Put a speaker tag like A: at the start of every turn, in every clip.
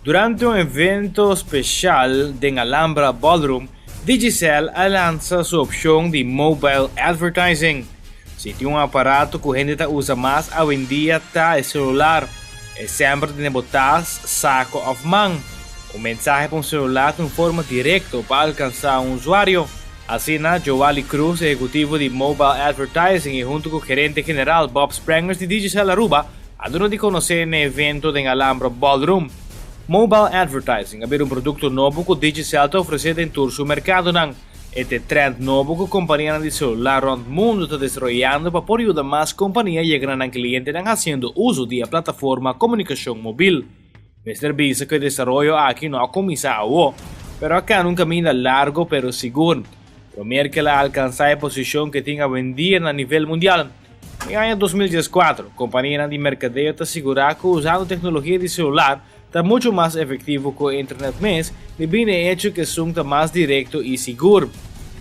A: Durante un evento special den Alhambra Ballroom, Digicel a lansa su opcion di Mobile Advertising. Si tin un aparato cu hende ta usa mas awendia ta e celular. E semper ta den bo tas, saco of man. Un mensahe pa un celular ta un forma directo pa alcansa un usuario. Asina, Joali Cruz, ehecutivo di Mobile Advertising y hunto cu gerente general Bob Sprangers di Digicel Aruba, a duna di conoce n'e evento den Alhambra Ballroom. Mobile Advertising a bira un producto nobo cu Digicel ta ofrece den tur su mercadonan. E ta e trend nobo cu companianan di celular rond mundo ta desaroyando pa por yuda mas compania yega na nan clientenan haciendo uzo di e plataforma comunicacion mobil. Mester bisa cu e desaroyo aki no a cuminsa awo, pero a cana un caminda largo pero sigur. Promer cu el a alcansa e posicion cu e tin awendia na nivel mundial. Den aña 2014, companianan di mercadeo ta sigura cu usando tecnologia di celular ta mucho mas efectivo cu internet mes, debí na e hecho cu esun ta mas directo y sigur.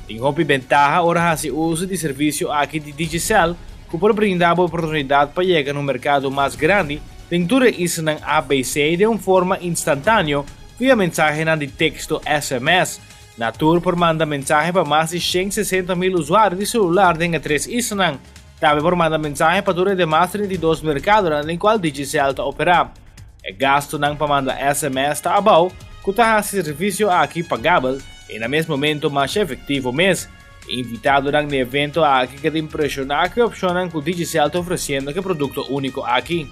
A: Tin hopi bentaha ora haci uso di servicio aki di Digicel cu por brinda bo oportunidad pa yega na un mercado mas grandi den tur e islanan ABC den un forma instantaneo via mensahenan di texto sms. Na tur por manda mensahe pa mas di 160 mil usuario di celular den e tres islanan. Tambe por manda mensahe pa tur e demas 32 mercadonan den cual Digicel ta opera. E gastonan pa manda SMS ta abou, cu ta haci servicio aki pagabel y na mes momento mas efectivo mes. Invitadonan na e evento aki a keda impresiona cu e opcionnan cu Digicel ta ofreciendo cu e producto unico aki.